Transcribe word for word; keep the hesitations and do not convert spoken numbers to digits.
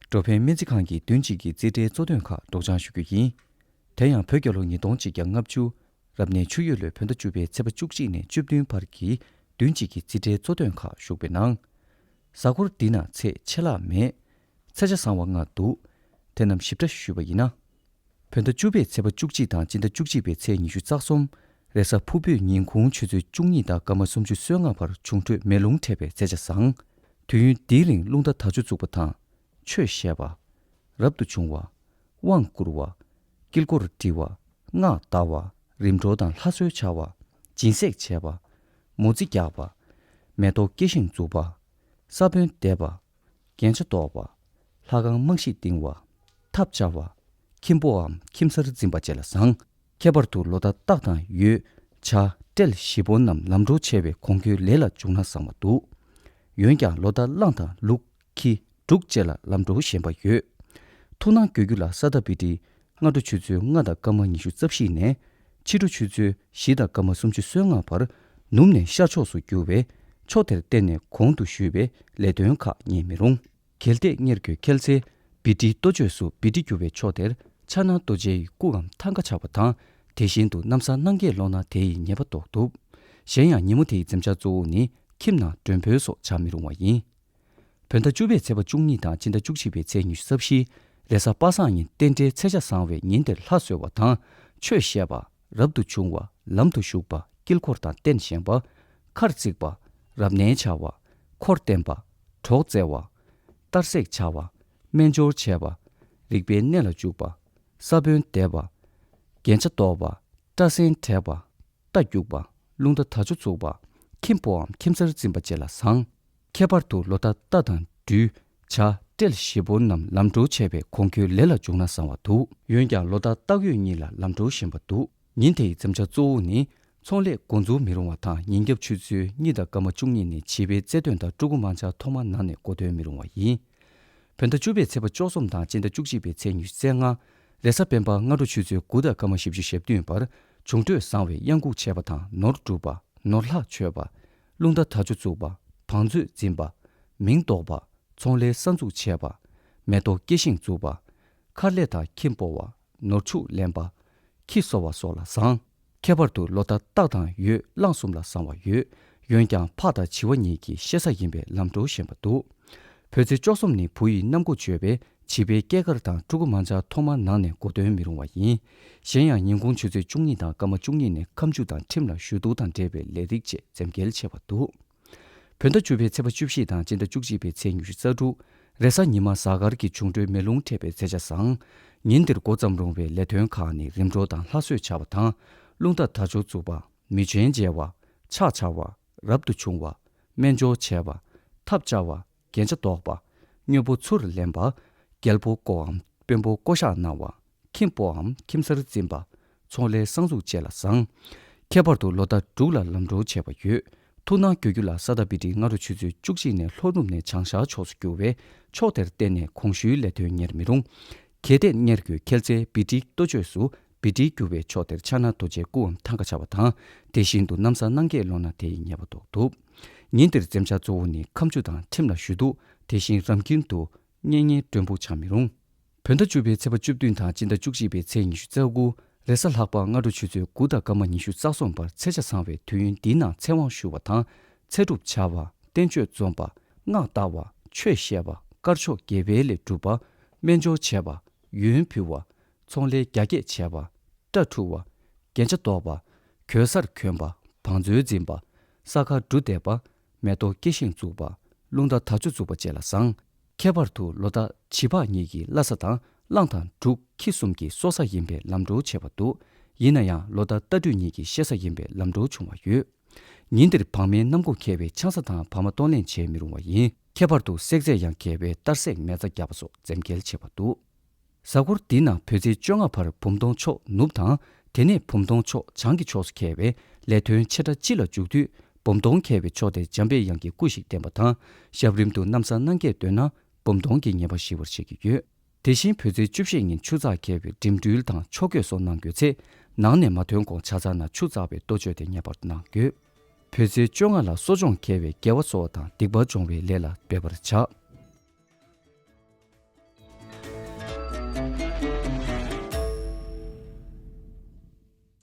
འགྲོ་ཕན་སྨན་རྩིས་ཁང་གི་བདུན་གཅིག་གི་རྩིས་ཁྲའི་གཙོ་དོན་ཁག་སྒྲོག་སྦྱང་ཞུ་རྒྱུ་ཡིན། དེ་ཡང་བོད་རྒྱལ་ལོ་ཉིས་སྟོང་གཅིག་བརྒྱ་ལྔ་བཅུ། རབ་གནས་ཆུ་ཡོས་ལོའི་བོད་ཟླ་བཅུ་པའི་ཚེས་པ་བཅུ་གཅིག་ནས་བཅུ་བདུན་བར་གྱི་བདུན་གཅིག་གི་རྩིས་ཁྲའི་གཙོ་དོན་ཁག་ཞུགས་པའི་ནང་། གཟའ་འཁོར་འདི་ན་ཚེས་ཆད་ལྷག་མེད། ཚེས་ཆ་བཟང་བ་ལྔ་འདུག། དེ་རྣམས་ཞིབ་ཕྲ་ཞུས་པ་ཡིན་ན། བོད་ཟླ་བཅུ་པའི་ཚེས་པ་བཅུ་གཅིག་དང་སྤྱི་ཟླ་བཅུ་གཅིག་པའི་ཚེས་ཉི་ཤུ་རྩ་གསུམ། རེས་གཟའ་ཕུར་བུས་ཉིན་གུང་ཆུ་ཚོད་བཅུ་གཉིས་དང་སྐར་མ་སུམ་ཅུ་སོ་ལྔ་བར་འབྱུང་འཕྲོད་མེ་རླུང་འཕྲད་པའི་ཚེས་ཆ་བཟང་། དུས་ཡུན་འདིའི་རིང་རླུང་རྟ་དར་ལྕོག་འཛུགས་པ་དང་། ཆོས་བཤད་པ། རབ་ཏུ་བྱུང་བ། དབང་བསྐུར་བ། དཀྱིལ་འཁོར་འབྲི་བ། སྔགས་བཟླ་བ། རིམ་གྲོ་དང་ལྷ་གསོལ་བྱ་བ། སྦྱིན་སྲེག་བྱས་པ། མོ་རྩིས་རྒྱག་པ། མེ་ཏོག་སྐྱེ་ཤིང་འཛུགས་པ། ས་བོན་འདེབས་པ། རྒྱན་ཆ་འདོགས་པ། ལྷ་ཁང་རྨང་གཞི་བཏིང་བ། ཐབ་བཅའ་བ། ཁྱིམ་སྤོའམ་ཁྱིམ་གསར་འཛིན་པ་བཅས་ལ་བཟང་། ཁྱད་པར་དུ་ལོ་ཟླ་སྟག་དང་ཡོས། བྱ། སྤྲེལ་བཞི་པོ་རྣམས་ལམ་འགྲོ་ཆེ་བས་གོང་འཁོད་ལས་ལ་འཇུག་ན་བཟང་བ་འདུག། འོན་ཀྱང་ལོ་ཟླ་གླང་དང་ལུག། ཁྱི། འབྲུག་བཅས་ལ་ལམ་འགྲོ་ཞན་པ་ཡོད། ཐུགས་སྣང་དགོས་རྒྱུ་ལ་ས་ད་བི་ཏི། སྔ་དྲོ་ཆུ་ཚོད་ལྔ་དང་སྐར་མ་ཉི་ཤུ་རྩ་བཞི་ནས། ཕྱི་དྲོ་ཆུ་ཚོད་བཞི་དང་སྐར་མ་སུམ་ཅུ་སོ་ལྔ་བར། ནུབ་ནས་ཤར་ཕྱོགས་སུ་རྒྱུ་བས། ཕྱོགས་དེར་བརྟེན་ནས་གོང་དུ་ཞུས་པའི་ལས་དོན་ཁག་རྙེད་མི་རུང་། གལ་ཏེ་གཉེར་དགོས་ཁེལ་ཚེ། བི་ཏི་གཏོ་བཅོས་སུ་བི་ཏི་རྒྱུ་བའི་ཕྱོགས་དེར་ཕྱག་ན་རྡོ་རྗེ་ཡི་སྐུའམ་ཐང་ཀ་ཆགས་པ་དང་། དེ་བཞིན་དུ་གནམ་ས་སྣང་གས་ལོག་ན་དེ་ཡི་ཉེས་པ་ཟློག་ཐུབ། གཞན་ཡང་ཉིན་མོ་དེ་ཡི་འཛེམ་བྱ་གཙོ་བོ་ནི་ཁྱིམ་ནང་མགྲོན་འབོད་སོགས་བྱ་མི་རུང་བ་ཡིན། བོད་ཟླ་བཅུ་པའི་ཚེས་པ་བཅུ་གཉིས་དང་སྤྱི་ཟླ་བཅུ་གཅིག་པའི་ཚེས་ཉི་ཤུ་རྩ་བཞི། རེས་གཟའ་པ་སངས་ཉིན་རྟེན་འབྲེལ་ཚེས་ཆ་བཟང་བའི་ཉིན་དེར་ལྷ་གསོལ་བ་དང་། ཆོས་བཤད་པ། རབ་ཏུ་བྱུང་བ། ལམ་དུ་ཞུགས་པ། དཀྱིལ་འཁོར་དང་རྟེན་བཞེངས་པ། མཁར་བརྩིགས་པ། རབ་གནས་བྱ་བ། འཁོར་བསྟེན་པ། གྲོགས་བཙལ་བ། གཏར་སྲེག་བྱ་བ། སྨན་སྦྱོར་བྱས་པ། རིག་པའི་གནས་ལ་འཇུག་པ། ས་བོན་འདེབས་པ། རྒྱན་ཆ་འདོགས་པ། སྐྲ་སེན་བྲེག་པ། རྟ་རྒྱུག་པ། རླུང་རྟ་དར་ལྕོག་འཛུགས་པ། ཁྱིམ་སྤོའམ་ཁྱིམ་གསར་འཛིན་པ་བཅས་ལ་བཟང་། ཁྱད་པར་དུ་ལོ་ཟླ་རྟ་དང་སྦྲུལ། བྱ། སྤྲེལ་བཞི་པོ་རྣམས་ལམ་འགྲོ་ཆེ་བས་གོང་འཁོད་ལས་ལ་འཇུག་ན་བཟང་བ་འདུག། འོན་ཀྱང་ལོ་ཟླ་སྟག་ཡོས་གཉིས་ལ་ལམ་འགྲོ་ཞན་པ་འདུག། ཉིན་དེའི་འཛེམ་བྱ་གཙོ་བོ་ནི། ཚོང་ལས་འགོ་འཛུགས་མི་རུང་བ་དང་ཉིན་རྒྱབ་ཆུ་ཚོད་གཉིས་དང་སྐར་མ་བཅུ་གཉིས་ནས་བྱིས་པའི་རྩེད་འདོན་དང་ཕྲུ་གུ་མང་ཆ་ཐོག་མ་ནང་ནས་འགོ་འདོན་མི་རུང་བ་ཡིན། བོད་ཟླ་བཅུ་པའི་ཚེས་པ་བཅུ་གསུམ་དང་སྤྱི་ཟླ་བཅུ་གཅིག་པའི་ཚེས་ཉི་ཤུ་རྩ་ལྔ། རེས་གཟའ་སྤེན་པ་སྔ་དྲོ་ཆུ་ཚོད་དགུ་དང་སྐར་མ་བཞི་བཅུ་ཞེ་བདུན་བར། འབྱུང་འཕྲོད་བཟང་བའི་གཡང་འགུགས་བྱས་པ་དང་ནོར་སྒྲུབ་པ། ནོར་ལྷག་མཆོད་པ། རླུང་རྟ་དར་ལྕོག་འཛུགས་པ། བང་མཛོད་འཛིན་པ། མིང་འདོགས་པ། ཚོང་ལས་གསར་འཛུགས་བྱས་པ། མེ་ཏོག་སྐྱེ་ཤིང་འཛུགས་པ། མཁར་ལས་དང་ཁྱིམ་སྤོ་བ། ནོར་ཕྱུགས་ལེན་པ། ཁྱི་གསོ་བ་སོགས་ལ་བཟང་། ཁྱད་པར་དུ་ལོ་ཟླ་སྟག་དང་ཡོས་གླང་གསུམ་ལ་བཟང་བ་ཡོད། འོན་ཀྱང་ཕག་དང་བྱི་བ་གཉིས་ཀྱི་གཤེད་གཟའ་ཡིན་པས་ལམ་འགྲོ་ཞན་པ་འདུག། བོད་ཚེས་བཅུ་གསུམ་ནི་བུ་ཡི་གནམ་སྒོ་འབྱོར་བས་བྱིས་པའི་སྐྱེས་སྐར་དང་ཕྲུ་གུ་མང་ཆ་ཐོག་མར་ནང་ནས་འགོ་འདོན་མི་རུང་བ་ཡིན། གཞན་ཡང་ཉིན་གུང་ཆུ་ཚོད་བཅུ་གཉིས་དང་སྐར་མ་བཅུ་གཉིས་ནས་ཁ་མཆུ་དང་ཁྲིམས་ལ་ཞུ་གཏུག་དང་འབྲེལ་བའི་ལས་རིགས་བཅས་འཛེམ་གེལ་ཆེ་བ་འདུག། བོད་ཟླ་བཅུ་པའི་ཚེས་པ་བཅུ་བཞི་དང་སྤྱི་ཟླ་བཅུ་གཅིག་པའི་ཚེས་ཉི་ཤུ་རྩ་དྲུག། རེས་གཟའ་ཉི་མ་གཟའ་སྐར་གྱི་འབྱུང་འཕྲོད་མེ་རླུང་འཕྲད་པའི་ཚེས་ཆ་བཟང་། ཉིན་འདིར་འགོ་བརྩམས་རུང་བའི་ལས་དོན་ཁག་ནི་རིམ་གྲོ་དང་ལྷ་གསོལ་བྱ་བ་དང་། རླུང་རྟ་དར་ལྕོག་འཛུགས་པ། མི་ཆེན་མཇལ་བ། ཕྱག་བྱ་བ། རབ་ཏུ་བྱུང་བ། སྨན་སྦྱོར་བྱས་པ། ཐབ་བཅའ་བ། རྒྱན་ཆ་འདོགས་པ། དངོས་པོ་ཚུར་ལེན་པ། རྒྱལ་པོ་བསྐོའམ་དཔོན་པོ་བསྐོ་བཞག་གནང་བ། ཁྱིམ་སྤོའམ་ཁྱིམ་གསར་འཛིན་པ། ཚོང་ལས་གསར་འཛུགས་བཅས་ལ་བཟང་། ཁྱད་པར་དུ་ལོ་ཟླ་འབྲུག་ལ་ལམ་འགྲོ་ཆེ་བ་ཡོད། ཐུགས་སྣང་དགོས་རྒྱུ་ལ་ས་ད་བི་ཏི་སྔ་དྲོ་ཆུ་ཚོད་བཅུ་གཅིག་ནས་ལྷོ་ནུབ་ནས་བྱང་ཤར་ཕྱོགས་སུ་རྒྱུ་བས་ཕྱོགས་དེར་བརྟེན་ནས་གོང་ཞུའི་ལས་དོན་གཉེར་མི་རུང་། གལ་ཏེ་གཉེར་དགོས་ཁེལ་ཚེ་བི་ཏི་གཏོ་བཅོས་སུ་བི་ཏི་རྒྱུ་བའི་ཕྱོགས་དེར་ཕྱག་ན་རྡོ་རྗེའི་སྐུའམ་ཐང་ཀ་ཆགས་པ་དང་། དེ་བཞིན་དུ་གནམ་ས་སྣང་གས་ལོག་ན་དེ་ཡི་ཉེས་པ་ཟློག་ཐུབ། ཉིན་འདིར་འཛེམ་བྱ་གཙོ་བོ་ནི་ཁ་མཆུ་དང་ཁྲིམས་ལ་ཞུ་གཏུག། དེ་བཞིན་རམ་གྱིན་དུ་གཉེན་ཉེ་མགྲོན་ཕུག་བྱ་མི་རུང་། བོད་ཟླ་བཅུ་པའི་ཚེས་པ་བཅུ་བདུན་དང་སྤྱི་ཟླ་བཅུ་གཅིག་པའི་ཚེས་ཉི་ཤུ་རྩ་དགུ། རེས་གཟའ་ལྷག་པ་སྔ་དྲོ་ཆུ་ཚོད་དགུ་དང་སྐར་མ་ཉི་ཤུ་རྩ་གསུམ་བར་ཚེས་ཆ་བཟང་བའི་དུས་ཡུན་འདིའི་ནང་ཚེ་དབང་ཞུ་བ་དང་། ཚེ་སྒྲུབ་བྱ་བ། བསྟན་བཅོས་འཛོམས་པ། སྔགས་བཟླ་བ། ཆོས་བཤད་པ། དཀར་ཕྱོགས་དགེ་བའི་ལས་སྒྲུབ་པ། སྨན་སྦྱོར་བྱས་པ། ཡོན་ཕུལ་བ། ཚོང་ལས་རྒྱ་སྐྱེད་བྱས་པ། སྐྲ་འཁྲུ་བ། རྒྱན་ཆ་འདོགས་པ། གོས་གསར་གྱོན་པ། བང་མཛོད་འཛིན་པ། ས་ཁར་འབྲུ་འདེབས་པ། མེ་ཏོག་སྐྱེ་ཤིང་འཛུགས་པ། རླུང་རྟ་དར་ལྕོག་འཛུགས་པ་བཅས་ལ་བཟང་། ཁྱད་པར་དུ་ལོ་ཟླ་བྱི་ཕག་གཉིས་ཀྱི་བླ་གཟའ་དང་གླང་དང་འབྲུག་ཁྱི་གསུམ་གྱི་སྲོག་གཟའ་ཡིན་པས་ལམ་འགྲོ་ཆེ་བ་འདུག། ཡིན་ན་ཡང་ལོ་ཟླ་རྟ་སྦྲུལ་གཉིས་ཀྱི་གཤེད་གཟའ་ཡིན་པས་ལམ་འགྲོ་ཆུང་བ་ཡོད། ཉིན་འདིར་བག་མའི་གནམ་སྒོ་འཁེལ་བས་ཆང་ས་དང་བག་མ་གཏོང་ལེན་བྱེད་མི་རུང་བ་ཡིན། ཁྱད་པར་དུ་བསྲེག་རྫས་ཡང་འཁེལ་བས་གཏར་སྲེག་མེ་བཙའ་བརྒྱབ་པ་སོགས་འཛེམ་གེལ་ཆེ་བ་འདུག། གཟའ་འཁོར་འདི་ན་བོད་ཚེས་བཅོ་ལྔ་བར་བུམ་སྟོང་ཕྱོགས་ནུབ་དང་། དེ་ནས་བུམ་སྟོང་ཕྱོགས་བྱང་གི་ཕྱོགས་སུ་འཁེལ་བས་ལས་དོན་ཆེ་ཕྲ་སྤྱི་ལ་འཇུག་དུས་བུམ་སྟོང་འཁེལ་བའི་ཕྱོགས་དེར་འཇམ་པའི་དབྱངས་ཀྱི་སྐུ་ཞིག་བསྟན་པ་དང་། ཞབས་རིམ་དུ་གནམ་ས་སྣང་གས་འདོད་ན་བུམ་སྟོང་གི་ཉེས་པ་ཞི་བར་བྱེད་ཀྱི་ཡོད། དེ་བཞིན་བོད་ཚེས་བཅུ་བཞི་ཉིན་ཆུ་ཚགས་འཁེལ་བའི་འགྲིམ་འགྲུལ་དང་ཕྱོགས་བགོས་སོགས་གནང་དགོས་ཚེ། ནང་ནས་མ་ཐོན་གོང་ཇ་ཚགས་ནང་ཆུ་བཙགས་པའི་གཏོ་བཅོས་དེ་ངེས་པར་གནང་དགོས། བོད་ཚེས་བཅོ་ལྔ་ལ་གསོ་སྦྱོང་འཁེལ་བའི་དགེ་བ་གསོ་བ་དང་སྡིག་པ་སྦྱོང་བའི་ལས་ལ་འབད་པར་བྱ།